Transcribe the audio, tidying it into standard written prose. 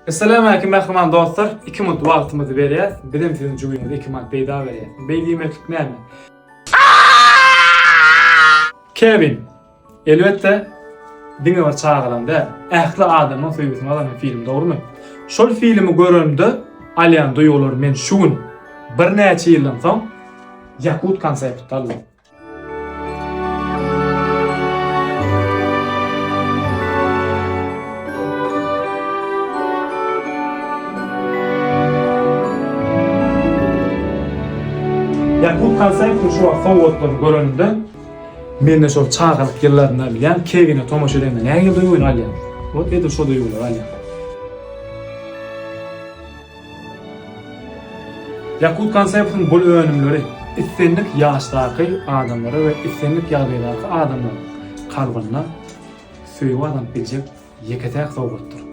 Essalawmaleýkim mähriban dostlar! Iki minut wagtymyzy berýäs, bizem siziň jübiňize iki manat peýda berýäs. Beý diýmeklik näme? Kewin, elbetde, diňe bir çagalaň däl, ähli adamyň söýgüsini gazanan film, dogrumy? Şol filmi görenimde alýan duýgulary men şu gün, birnäçe ýyldan soň Ýakut konseptde aldym. Ýakut konseptiň şu wagt sowgatlaryny görenimde mende şol çagalyk ýyllarynda bilýän Kewine tomaşa edende nähili duýgyny alýan. Ot edil şo duýgulary alýan. Ýakut konseptiň bul önümleri islendik ýaşdaky adamlara we islendik ýagdaýdaky adamlaryň kalbynda söýgi gazanyp biljek ýeke-täk sowgatdyr.